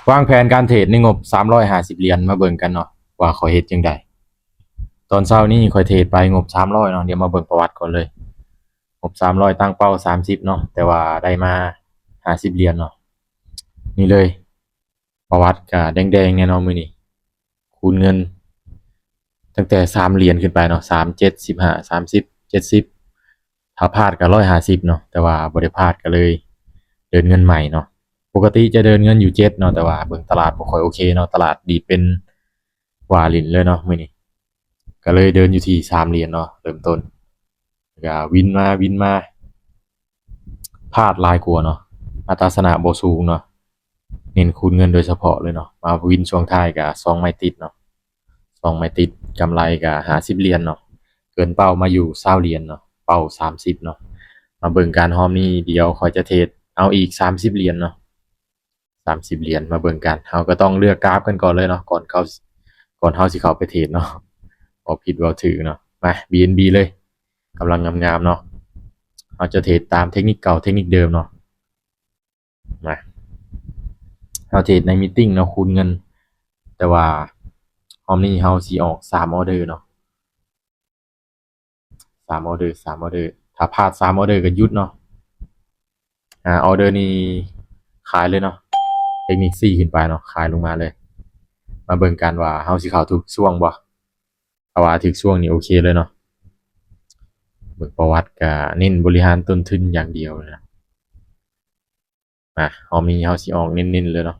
ວາງແຜນການເທຣດໃນງົບສາມຮ້ອຍຫ້າສິບຫຼຽນ ມາເບິ່ງກັນເນາະ ວ່າຂ້ອຍເຮັດຈັ່ງໃດ. ຕອນເຊົ້ານີ້ຂ້ອຍເທຣດໄປງົບສາມຮ້ອຍເນາະ, ດຽວມາເບິ່ງປະຫວັດກ່ອນເລີຍ. ງົບສາມຮ້ອຍ ຕັ້ງເປົ້າສາມສິບເນາະ, ແຕ່ວ່າໄດ້ມາຫ້າສິບຫຼຽນເນາະ. ນີ້ເລີຍ ປະຫວັດກະແດງໆແນ່ເນາະມື້ນີ້. ຄູນເງິນຕັ້ງແຕ່ສາມຫຼຽນຂຶ້ນໄປເນາະ, ສາມ ເຈັດ ສິບຫ້າ ສາມສິບ ເຈັດສິບ ຖ້າພາດກະຮ້ອຍຫ້າສິບເນາະ, ແຕ່ວ່າບໍ່ໄດ້ພາດກະເລີຍເດີນເງິນໃໝ່ເນາະ. ປົກກະຕິຈະເດີນເງິນຢູ່ເຈັດເນາະ, ແຕ່ວ່າເບິ່ງຕະຫຼາດບໍ່ຄ່ອຍໂອເຄເນາະ, ຕະຫຼາດດີດເປັນຫວ້າຫຼິ້ນເລີຍເນາະມື້ນີ້. ກະເລີຍເດີນຢູ່ທີ່ສາມຫຼຽນເນາະ ເລີ່ມຕົ້ນ. ກະວິນມາ ວິນມາ ພາດຫຼາຍກວ່າເນາະ, ອັດຕາຊະນະບໍ່ສູງເນາະ, ເນັ້ນຄູນເງິນໂດຍສະເພາະເລີຍເນາະ. ມາວິນຊ່ວງທ້າຍກະສອງໄມ້ຕິດເນາະ, ສອງໄມ້ຕິດ ກຳໄລກະຫ້າສິບຫຼຽນເນາະ, ເກີນເປົ້າມາຢູ່ຊາວຫຼຽນເນາະ, ເປົ້າສາມສິບເນາະ. ມາເບິ່ງກັນຮອບນີ້ ດຽວຂ້ອຍຈະເທຣດເອົາອີກສາມສິບຫຼຽນເນາະ. ສາມສິບຫຼຽນ ມາເບິ່ງກັນ. ເຮົາກໍຕ້ອງເລືອກກາບກັນກ່ອນເລີຍເນາະ ກ່ອນເຂົ້າ ກ່ອນເຮົາຊິເຂົ້າໄປເທຣດເນາະ. ເວົ້າຜິດເວົ້າຖືກເນາະ. ມາ ບີເອັນບີ ເລີຍ, ກຳລັງງາມໆເນາະ. ເຮົາຈະເທຣດຕາມເທັກນິກເກົ່າ ເທັກນິກເດີມເນາະ. ມາ ເຮົາເທຣດໃນມີດຕິ້ງເນາະ ຄູນເງິນ, ແຕ່ວ່າຮອບນີ້ເຮົາຊິອອກສາມອໍເດີເນາະ. ສາມອໍເດີ ສາມອໍເດີ ຖ້າພາດສາມອໍເດີກໍຢຸດເນາະ. ຫ້າອໍເດີນີ້ຂາຍເລີຍເນາະ, ເທັກນິກຊີ້ຂຶ້ນໄປເນາະ, ຂາຍລົງມາເລີຍ. ມາເບິ່ງກັນວ່າເຮົາຊິເຂົ້າຖືກຊ່ວງບໍ່, ຖ້າວ່າຖືກຊ່ວງນີ້ໂອເຄເລີຍເນາະ. ເບິ່ງປະຫວັດກໍເນັ້ນບໍລິຫານຕົ້ນທຶນຢ່າງດຽວເລີຍນະ. ມາ ຮອບນີ້ເຮົາຊິອອກເນັ້ນໆເລີຍເນາະ.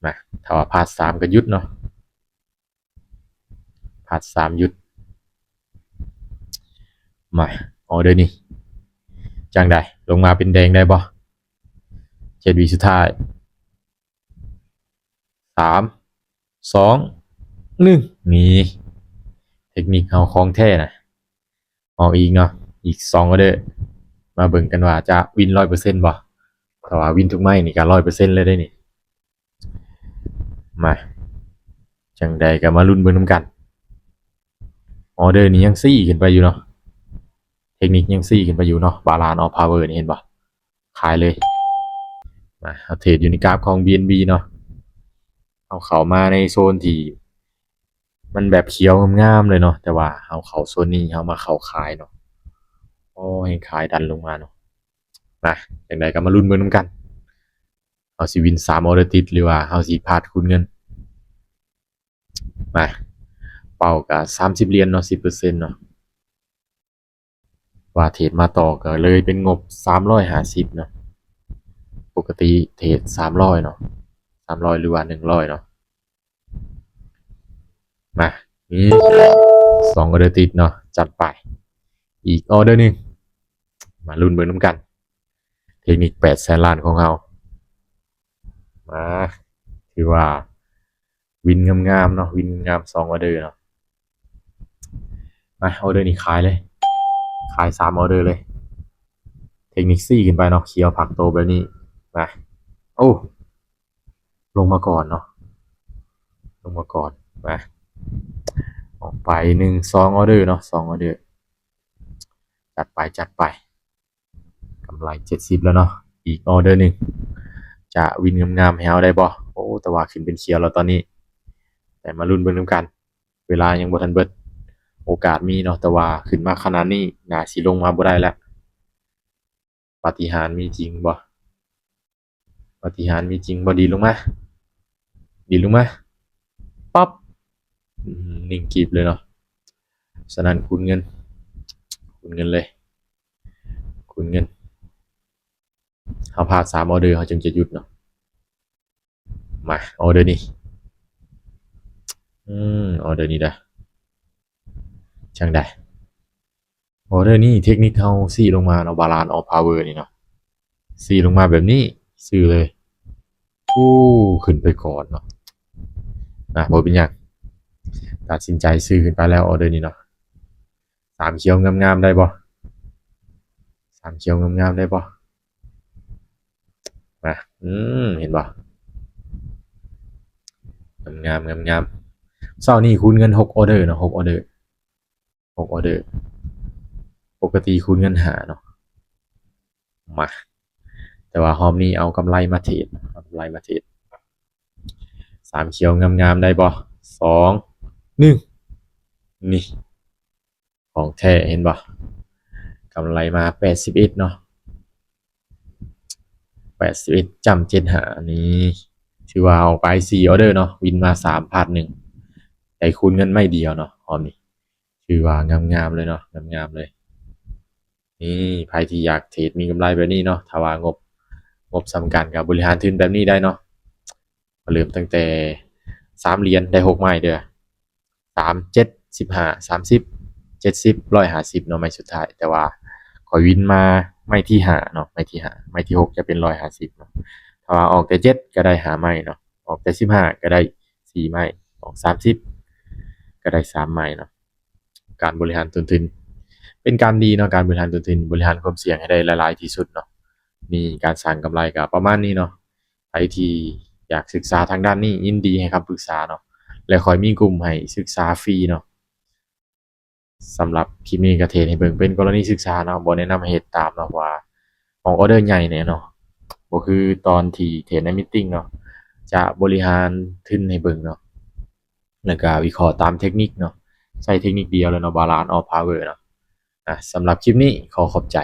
ມາ ຖ້າວ່າພາດສາມກໍຢຸດເນາະ, ພາດສາມຢຸດ. ມາ ອໍເດີນີ້ຈັ່ງໃດ, ລົງມາເປັນແດງໄດ້ບໍ່? ເຈັດວິສຸດທ້າຍ. ສາມ ສອງ ໜຶ່ງ ນີ້ ເທັກນິກເຮົາຂອງແທ້ນະ. ອອກອີກເນາະ, ອີກສອງອໍເດີ. ມາເບິ່ງກັນວ່າຈະວິນຮ້ອຍເປີເຊັນບໍ່? ຖ້າວ່າວິນທຸກໄມ້ນີ້ກໍຮ້ອຍເປີເຊັນເລີຍເດ້ນີ້. ມາ ຈັ່ງໃດກໍມາລຸ້ນເບິ່ງນຳກັນ. ອໍເດີນີ້ຍັງຊີ້ຂຶ້ນໄປຢູ່ເນາະ, ເທັກນິກຍັງຊີ້ຂຶ້ນໄປຢູ່ເນາະ. Balance of Power ນີ້ເຫັນບໍ່? ຂາຍເລີຍ. ມາ ເຮົາເທຣດຢູ່ໃນກາບຂອງ BNB ເນາະ. ເຮົາເຂົ້າມາໃນໂຊນທີ່ມັນແບບຂຽວງາມໆເລີຍເນາະ, ແຕ່ວ່າເຮົາເຂົ້າໂຊນນີ້ ເຮົາມາເຂົ້າຂາຍເນາະ. ໂອ້ ແຮງຂາຍດັນລົງມາເນາະ. ມາ ຈັ່ງໃດກໍມາລຸ້ນເບິ່ງນຳກັນ, ເຮົາຊິວິນສາມອໍເດີຕິດ ຫຼືວ່າເຮົາຊິພາດຄູນເງິນ. ມາ ເປົ້າກໍສາມສິບຫຼຽນເນາະ, ສິບເປີເຊັນເນາະ. ວ່າເທຣດມາຕໍ່ກໍເລີຍເປັນງົບສາມຮ້ອຍຫ້າສິບເນາະ. ປົກກະຕິເທຣດສາມຮ້ອຍເນາະ, ສາມຮ້ອຍ ຫຼືວ່າໜຶ່ງຮ້ອຍເນາະ. ມາ ນີ້ ສອງອໍເດີຕິດເນາະ, ຈັດໄປອີກອໍເດີໜຶ່ງ. ມາລຸ້ນເບິ່ງນຳກັນ ເທັກນິກແປດແສນລ້ານຂອງເຮົາ. ມາ ຖືວ່າ ວິນງາມໆເນາະ, ວິນງາມ ສອງອໍເດີເນາະ. ມາ ອໍເດີນີ້ຂາຍເລີຍ, ຂາຍສາມອໍເດີເລີຍ. ເທັກນິກຊີ້ຂຶ້ນໄປເນາະ, ຂຽວພັກໂຕແບບນີ້. ມາ ໂອ້ ລົງມາກ່ອນເນາະ, ລົງມາກ່ອນ. ມາ ອອກໄປ ໜຶ່ງ ສອງອໍເດີເນາະ, ສອງອໍເດີ. ຈັດໄປ ຈັດໄປ. ກຳໄລເຈັດສິບແລ້ວເນາະ, ອີກອໍເດີໜຶ່ງ ຈະວິນງາມໆໃຫ້ເຮົາໄດ້ບໍ່? ໂອ້ ແຕ່ວ່າຂຶ້ນເປັນຂຽວແລ້ວຕອນນີ້, ແຕ່ມາລຸ້ນເບິ່ງນຳກັນ. ເວລາຍັງບໍ່ທັນເບິດ, ໂອກາດມີເນາະ, ແຕ່ວ່າຂຶ້ນມາຂະໜາດນີ້ ໜ້າຊິລົງມາບໍ່ໄດ້ແລ້ວ. ປາຕິຫານມີຈິງບໍ່? ປາຕິຫານມີຈິງບໍ່? ດີດລົງມາ, ດີດລົງມາ, ປັບ ອືມ ນິ່ງກີບເລີຍເນາະ. ສະນັ້ນຄູນເງິນ, ຄູນເງິນເລີຍ, ຄູນເງິນ. ເຮົາພາດສາມອໍເດີ ເຮົາຈຶ່ງຈະຢຸດເນາະ. ມາ ອໍເດີນີ້, ອືມ ອໍເດີນີ້ເດີ. ຈັ່ງໃດ? ອໍເດີນີ້ ເທັກນິກເຮົາຊີ້ລົງມາເນາະ, Balance of Power ນີ້ເນາະ, ຊີ້ລົງມາແບບນີ້ ຊື້ເລີຍ. ໂອ້ ຂຶ້ນໄປກ່ອນເນາະ. ນະ ບໍ່ເປັນຫຍັງ, ຕັດສິນໃຈຊື້ຂຶ້ນໄປແລ້ວ ອໍເດີນີ້ເນາະ. ສາມຂຽວງາມໆໄດ້ບໍ່? ສາມຂຽວງາມໆໄດ້ບໍ່? ນະ ອືມ ເຫັນບໍ່? ງາມໆ ງາມໆ. ເຊົ້ານີ້ຄູນເງິນຫົກອໍເດີເນາະ, ຫົກອໍເດີ. ຫົກອໍເດີ, ປົກກະຕິຄູນເງິນຫ້າເນາະ. ມາ ແຕ່ວ່າຮອບນີ້ເອົາກຳໄລມາເທຣດ, ເອົາກຳ ໄລ່ມາເທຣດ ສາມຂຽວງາມໆ ໄດ້ບໍ່? ສອງ ໜຶ່ງ ນີ້ ຂອງແທ້ ເຫັນບໍ່? ກຳໄລມາແປດສິບເອັດເນາະ ແປດສິບເອັດຈ້ຳເຈັດຫ້າ ນີ້ ຖືວ່າອອກໄປສີ່ອອເດີເນາະ ວິນມາສາມ ພາດໜຶ່ງ ໄດ້ຄູນເງິນໄມ້ດຽວເນາະ ຮອບນີ້ ຖືວ່າງາມໆ ເລີຍເນາະ ງາມໆ ເລີຍ. ນີ້ ໃຜທີ່ຢາກເທຣດມີກຳໄລແບບນີ້ເນາະ ຖ້າວ່າງົບ ງົບສ່ຳກັນກໍບໍລິຫານທຶນແບບນີ້ໄດ້ເນາະ ເລີ່ມຕັ້ງແຕ່ສາມຫຼຽນ ໄດ້ຫົກໄມ້ເດີ້ ສາມ ເຈັດ ສິບຫ້າ ສາມສິບ ເຈັດສິບ ຮ້ອຍຫ້າສິບເນາະ ໄມ້ສຸດທ້າຍ. ແຕ່ວ່າຂ້ອຍວິນມາໄມ້ທີຫ້າເນາະ ໄມ້ທີຫ້າ ໄມ້ທີຫົກຈະເປັນຮ້ອຍຫ້າສິບເນາະ. ຖ້າວ່າອອກແຕ່ເຈັດກໍໄດ້ຫ້າໄມ້ເນາະ ອອກແຕ່ສິບຫ້າກໍໄດ້ສີ່ໄມ້ ອອກສາມສິບກໍໄດ້ສາມໄມ້ເນາະ. ການບໍລິຫານຕົ້ນທຶນເປັນການດີເນາະ ການບໍລິຫານຕົ້ນທຶນ ບໍລິຫານຄວາມສ່ຽງໃຫ້ໄດ້ຫຼາຍໆ ທີ່ສຸດເນາະ. ນີ້ ການສ້າງກຳໄລກໍປະມານນີ້ເນາະ. ໃຜທີ່ຢາກສຶກສາທາງດ້ານນີ້ ຍິນດີໃຫ້ຄຳປຶກສາເນາະ ແລະ ຂ້ອຍມີກຸ່ມໃຫ້ສຶກສາຟຣີເນາະ. ສຳລັບຄລິບນີ້ກໍເທຣດໃຫ້ເບິ່ງເປັນກໍລະນີສຶກສາເນາະ ບໍ່ແນະນຳໃຫ້ເຮັດຕາມເນາະ ເພາະວ່າອອກອອເດີໃຫຍ່ແນ່ເນາະ ບໍ່ຄືຕອນທີ່ເທຣດໃນມີດຕິງເນາະ ຈະບໍລິຫານທຶນໃຫ້ເບິ່ງເນາະ ແລ້ວກໍວິເຄາະຕາມເທັກນິກເນາະ ໃຊ້ເທັກນິກດຽວເລີຍເນາະ Balance of Power ເນາະ. ອ່ະ ສຳລັບຄລິບນີ້ຂໍຂອບໃຈ.